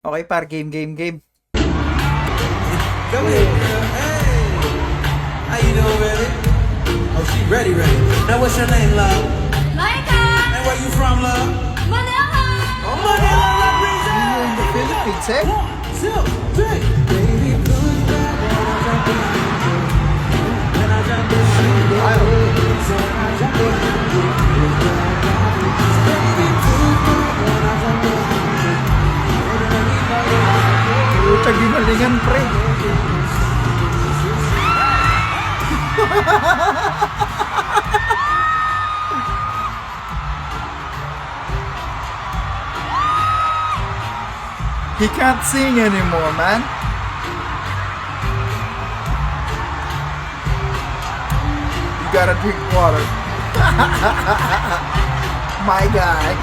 Okay, par, game, game, game. Go ahead, girl. Hey. How you doing, baby? Oh, she ready, ready. Now, what's your name, love? Laika! And where you from, love? Manila! Oh, Manila represent. In the Philippines, eh? One, two, three. Baby, put that when I jump in. When I jump in, she goes. And I jump in. Baby, put that when I jump in. Pucha, ginalingan, pre. He can't sing anymore, man. You gotta drink water. My guy.